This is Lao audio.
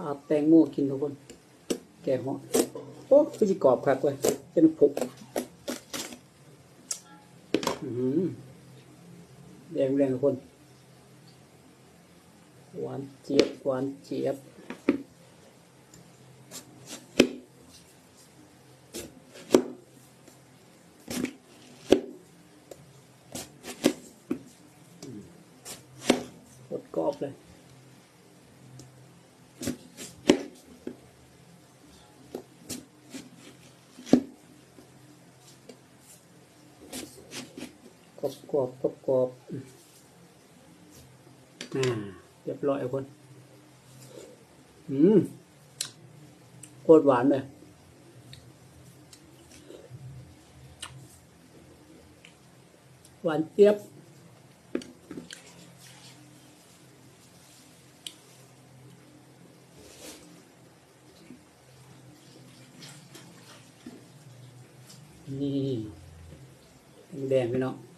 ອາ ແຕງໂມກິນທຸກຄົນ ແກງເຫາະ. ໂອ້ ຄືຊິກອບຄັກເວີຍ ເປັນຜຸກ. ອື ແດງໆ ທຸກຄົນ ຫວານຈຽບ ຫວານຈຽບ. ໂຄດກອບເລີຍ ກອບໆ ກອບໆ. ອາ ຮຽບຮ້ອຍທຸກຄົນ. ອື ໂຄດຫວານເລີຍ ຫວານຈຽບ. ນີ້ ແດງໆ ພີ່ນ້ອງ.